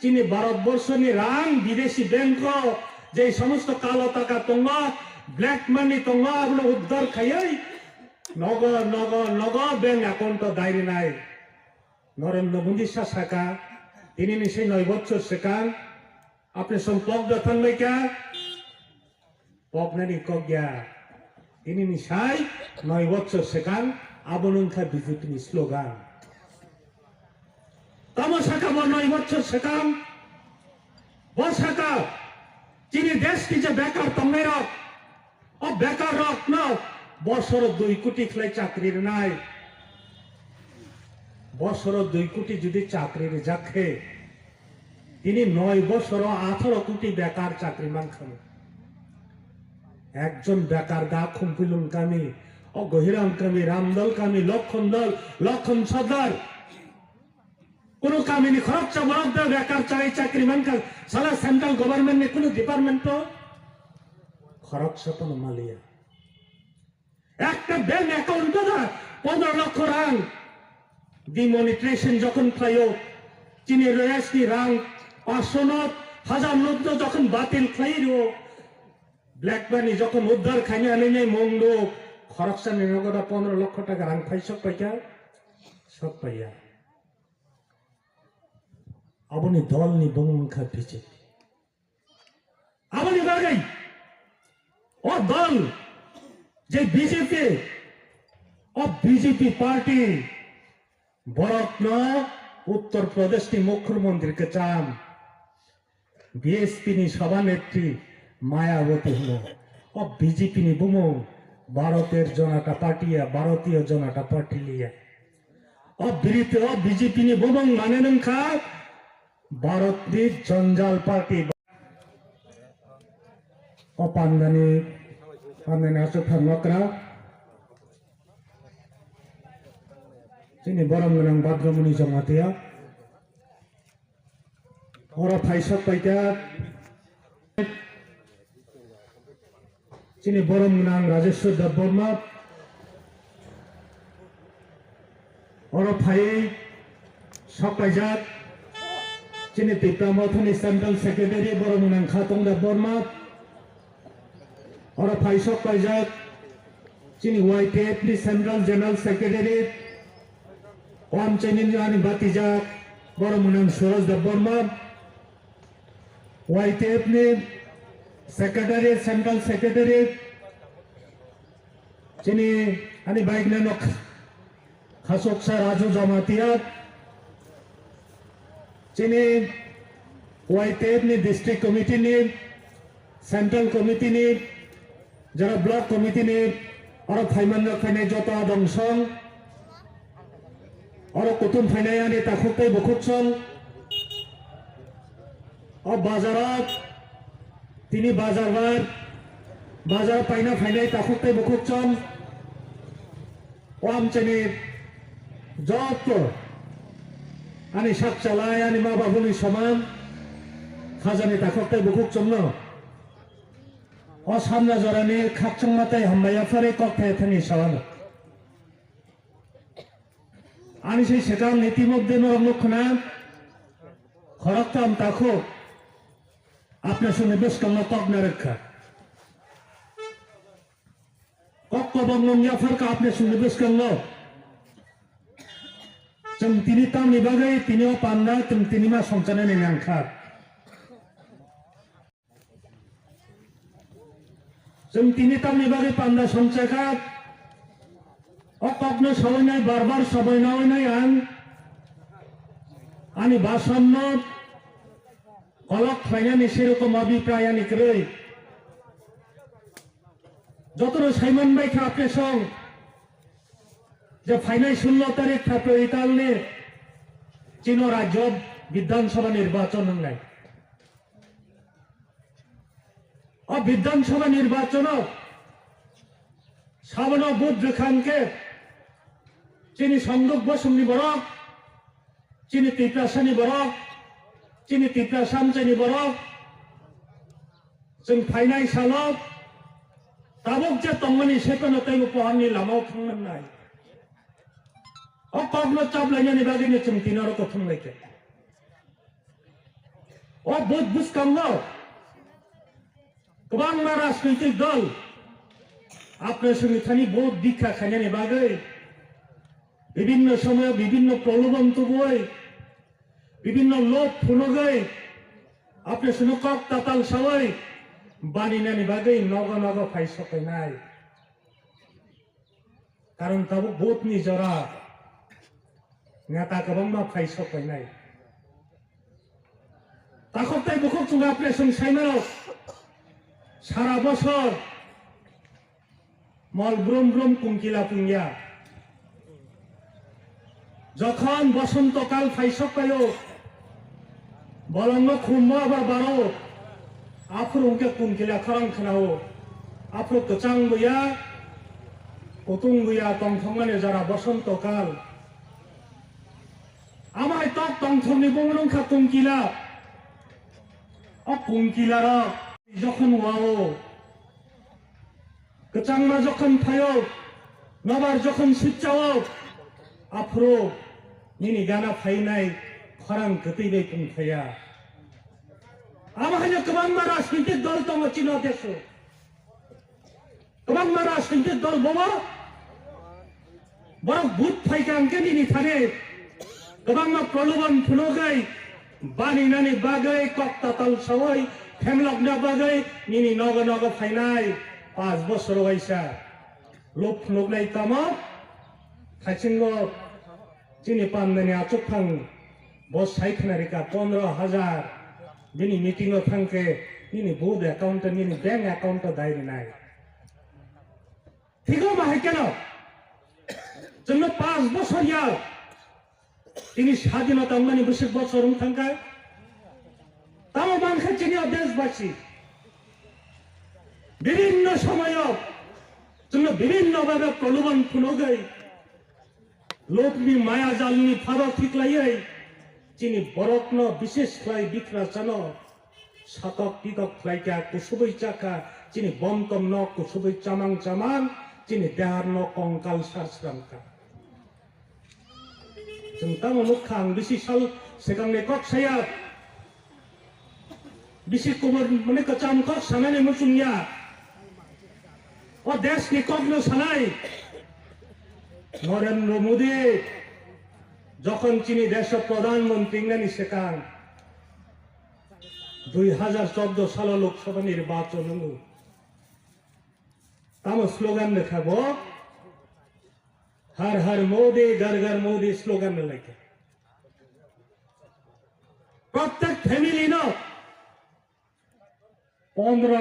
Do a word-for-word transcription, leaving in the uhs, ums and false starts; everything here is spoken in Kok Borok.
Chini Bharatborsoni rang bidesi bank o je somosto kalo taka tongo, black money tongo, abono uddar khaiwi nogo, nogo, nogo bank account o dairinai. Narendra Modi sa saka, tinini se noi bochor swkang, apni song pok da thangbai kha. Poknani kok ya. Tinini sai noi bochor swkang, abono wngkha B J P ni slogan. Tamo saka bo noi bochor swkang, bo saka chini desh ni je bekar tongnai rok, o bekar rok no bosoro dui koti khlai chakri rwnai. Bosoro dui koti jodi chakri rijak khe, tini noi bosoro atharo koti bekar chakri mankha. Ekjon bekar da Khumpilung kami, o Gohiram kami, Ramdol kami, Lokhondol, Lokhon Sordar. Kuno kamini khoroksa borok da bekar chai chakri mankha, sala central government ni kuno department to khoroksa tono maliya. Ekta bank account o da pondro lokho rang demonetization jokhon khlaio, chini royalty ni rang paanshsho not, hajar not no jokhon batil khlai rio, black money jokhon uddar khaina hinwi mungdo, khoroksa ni nogo da pondro lokho taka rang phai sok paikha, sok paiya. Aboni dol ni bumung wngkha B J P. Aboni bagwi o dol je B J P, o B J P party borokno Uttar Pradesh ni Mukhyamantri kwcham B S P ni sabhanetri Mayawati hwno. O B J P ni bumung Bharatiya Janata Party ya, Bharatiya Janata Party liya. O B J P, o B J P ni bumung mane wngkha Bharatni Janjal Party. O pandani, pandani aswk thang nokra. Chini borom gwnang Bhadramoni Jamatia. Oro phaisok paikha. Chini borom gwnang Rajeshwar Debbarma. Oro phaiwi sok paijak chini Tipra Mothani Central Secretary borom gwnang Khatong Debbarma. Oro phai sok paijak chini Y T F ni Central General Secretary, o amchaini ani batijak borom gwnang Suraj Debbarma. Y T F ni Secretary, Central Secretary, chini ani baikna nok khasoksa Raju Jamatia, chini Y T F ni District Committee ni, Central Committee ni, jara Block Committee ni, oro phaimanrok phainai joto adongson, oro kuthum phainai ani takhuk tei bukhuk song. O bazar o tini bazar bar, bazar paina phainai takhuk tei bukhuk song. O amchaini joto ani sak chalai, ani ma babuni soman khajani takhuk tei bukhuk songno o sanja jorani khakchangma tei hambai yapharwi kok thaya thani sawano. Ani se sekang itimodde norok nukkha na, khoroktham takhuk apni songni bwskango kok narwk kha. Kok kobong nung yaphar kha apni songni bwskango. Chwng tini tamni bagwi tini o panda chwng tini ma songchanani nangkha. Chwng tini tamni bagwi panda songchakha, o kokno sabainai, bar bar sabainainai ang ani basanno kolok khlainani serokom abiprai ani kwrwi. Jotono saiman bai kha apni song je phainai sullo tarik February talni chino rajyo Bidhan Sabha nirbachon wngnai. O Bidhan Sabha nirbachon o sabono vote rwkha hwnkhe chini Songduk Bosongni borok, chini Tiprasani borok, chini Tiprasa amchaini borok, chwng phainai salo tabuk je tongmani sekono teibo poharni lamao thangna nai. O kokno chaplainani bagwino chwng tini oro kothom laikha. O vote bwskango kwbangma rajnoitik dol apre songni thani vote dikha khainani bagwi bibinno somoyo bibinno prolobon tubui, bibinno lob phunugwi, apre sono kok tatal sawi baninani bagwi nogo nogo phai sokainai. Karon tabuk vote ni jora neta kwbangma phai sokainai. Takhuk tai bukhuk chwng apre song saimanok sara bosor mol brum brum kungkila pungya. Jokhon bosonto kal phaisok paio, bolongno khummo aba baro, aphuru hwnkhe kungkila khorang khnao, aphuru kwchang buya, kutung buya tongthokmani jora bosonto kal. Amai tok tongthokni bumung wngkha kungkila. O kungkila rok jokhon wao, kwchangma jokhon phaio, nobar jokhon sipchao, aphuru nini gana phainai khorang kwtwi bai pung phaiya. Abo haino kwbangma rajnitik dol tongo chini o deso. Kwbangma rajnitik dol bobo borok vote phaikha hwnkhe nini thani kwbangma prolobon phunugwi baninani bagwi kok tatal sawi phemlokna bagwi nini nogo nogo phainai panch bosor waisa. Luk phunuknai tamo thaisingo chini pandani achukphang bo sai khna rika pondro hajar bini meeting o thangkhe nini vote account nini bank account o dai rinai. Thik o ma hai keno? Chwngno panch bosor ya. Tini sadinota wngmani bwswk bosor wng thangkha. Tamo mankha chini o deshbasi. Bibinno somoyo chwngno bibinno bhabe prolobon phunugwi lobni maya jalni pharo khiklaiwi chini borokno bishesh khlai bikhna chano satok pitok khlaikha, kusubui chakha, chini bomtom no kusubui chamang chamang, chini dehar no kongkal sar sramkha. Chwng tamo nukha ang bisi sal swkangni kok saya. Bisi kubur mani kwcham kok sanani muchungya. O deshni kokno sanai. Narendra Modi jokhon chini desho pradhan mantri wngnani swkang dui hajar chordo salo Lok Sabha nirbachon wngo. Tamo slogan rwkha bo, "Har Har Modi, Ghar Ghar Modi" slogan rwlaikha. Prottek family no pondro